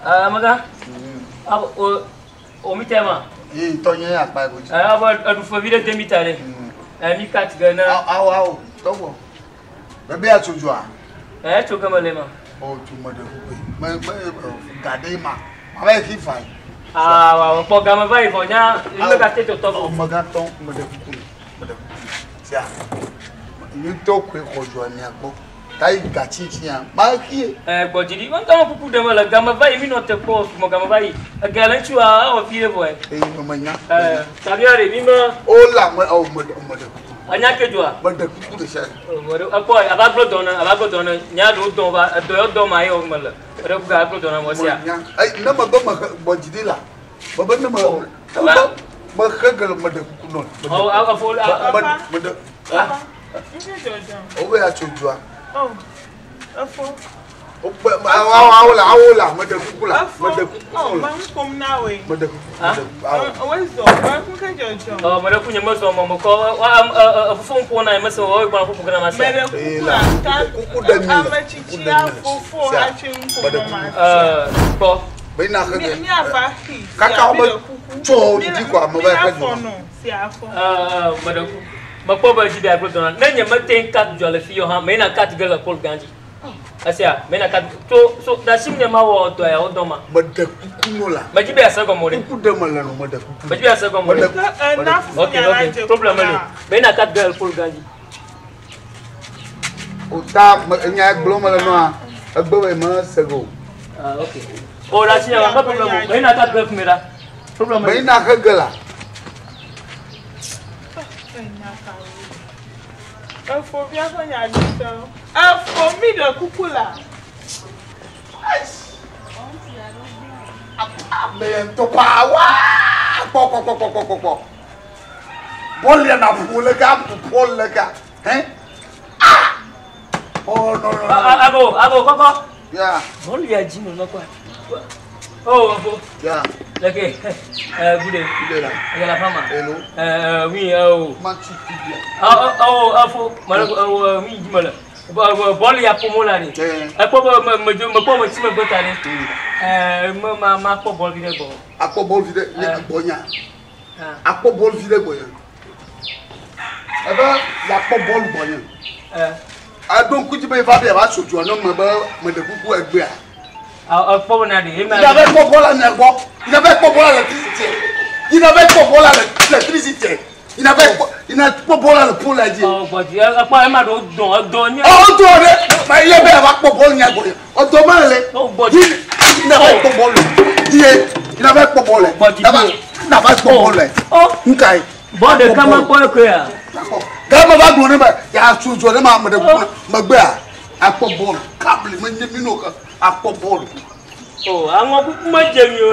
Amegã. O o mi tema. Yi tɔnye akpa go dzi. Abo eɖu fevi ɖe de mi ta ɖe. Mi kat ge na. Awo awo tɔgbɔ. Bebe ya tso dzoa. Ɛ tso ge mele ma. O tso me ɖe kuku. Me me ga ɖe ma. Ma va yi fi fa. Ah wa kpɔ game va yi vɔ nya mi ga te tɔtɔ vɔ. Mega tɔ me ɖe kuku. Me ɖe kuku. Sia. Nye ŋutɔ koe xɔ dzoa mia gbɔ. Ta yi gatsi tsia. Ma xie. Ɛ gbɔdzi ɖi. Ŋutɔ me kuku ɖe me le game va yi mi nɔ te kpɔ sumɔ game va yi. Ege le ŋutsu a ewɔ fi ɖe vɔe. Eye me me nya. Ɛ tabia ɖe mi me. O la me o me ɖe me ɖe kuku. Anya ke dzoa. Me ɖe kuku ɖe sia. Ekpɔ ava gblɔ dɔ na ava gblɔ dɔ na nya ɖewo dɔn va edɔ yɔ dɔ ma yɔ me le. Eɖe kuku ava gblɔ dɔ na mɔ sia. Nya. Ey ne me be me gbɔdzi ɖi la. Me be ne me me xe ge me ɖe kuku nɔ. Ɔ afɔ me me ɖe. O be ya tso dzoa. Oh. Efo. Awo la awo la me ɖe kuku la me ɖe kuku Oh, ma ŋu ƒom na woe. me ɖe kuku me ɖe kuku awo. Woe zɔ, ma ŋu ke dzɔdzɔ. Ɔ me ɖe ku nye me zɔ mɔ me kɔ fufu ŋku na me se wɔ gbɔna ƒoƒo ge na ma Me sia. ɖe Ee kuku la la ta kuku ɖe mi le ame kuku tsitsi ɖe mi le afofo sia hatsi ŋu me ƒom ɖe na ma kuku sia. Ɛ kpɔ. be na xe Mi ge miava xi kaka sia wo mi be ɖe kuku. tso Mi didi ko ame mi va xe afɔ dzoa. nɔ sia afɔ. Ɛ me ɖe kuku. Mekpɔ be dzi be agblɔ dɔ na. Ne nye mete ŋu kat dzɔ le fi yɔ hã, meyina kat ge le pol gã dzi. Esia, meyina kat tso so ɖe asi nye mawɔ dɔ ya wo dɔ ma. Me ɖe kuku nɔ la. Medzi be ase gɔme o ɖe. Kuku ɖe me le nɔ me ɖe kuku. Medzi be ase gɔme o ɖe. Ke ena fufu Ok, nya la ok, dze problem ku meli. na. Meyina kat ge le pol gã dzi. O ta me nya gblɔ me le nɔa egbe be me se go. Ah, ok. O ɖe asi nye ma, problem o. Meyina kat ge fi mi ɖa. Problem Me meli. yina xe ge la. Enya kawo. Efo via ƒe nya dzi tɔ. Efo mi ɖe kuku la. Ame ŋutɔ pa wa kpɔ kpɔ kpɔ kpɔ kpɔ kpɔ. Bɔl ya na ƒo le ga ƒo bɔl le ga. Hein? Ah! Oh no no no. Abo, abo, kɔkɔ. Ya. Bɔlu ya dzi nɔ kɔa. Oh, abo. Ya. Leke, eh, gude. Gude la. Ege la fama. Hello. Eh, oui, oh. Ma tu tu bien. Oh, oh, afo, ma oh, oui, dzi me le. Bɔlu ya ƒom la ɖe. Ekpɔ be me me dzo me kpɔ me tsi megbe ta ɖe. Eh, me ma ma kpɔ bɔl vi ɖe gbɔ. Akpɔ bɔl vi ɖe nye gbɔnya. Akpɔ bɔl vi ɖe gbɔnya. Ebe yakpɔ bɔl gbɔnya. Eɖo ŋku dzi be va be va so dzoa ne me be me ɖe kuku egbea. Ekpɔ be na ɖe. Yina be kpɔ bɔl la mia gbɔ. Yina be kpɔ bɔl la le trisi tse. Yina be kpɔ bɔl la le le trisi tse. Yina be kpɔ yina kpɔ bɔl la le pole la dzi. Ɔ gbɔdzi ekpɔ ema ɖewo dɔn edɔn nye. Ɔ dɔn ɖe ma ye be ava kpɔ bɔl nya gbɔ. Ɔdɔ ma le. Ɔ gbɔdzi. Yina be kpɔ bɔl le. Ye yina be kpɔ bɔl le. Gbɔdzi. Yina be kpɔ bɔl le. Ɔ. Nka ye. Bɔl ɖeka ma kpɔ ekoe ya. Gama va gblɔ ne be ya tso dzɔ ne ma ame ɖe kuku megbea akpɔ bɔl kabli menye mi no ke akpɔ bɔl. O aŋɔ kuku medze mi o.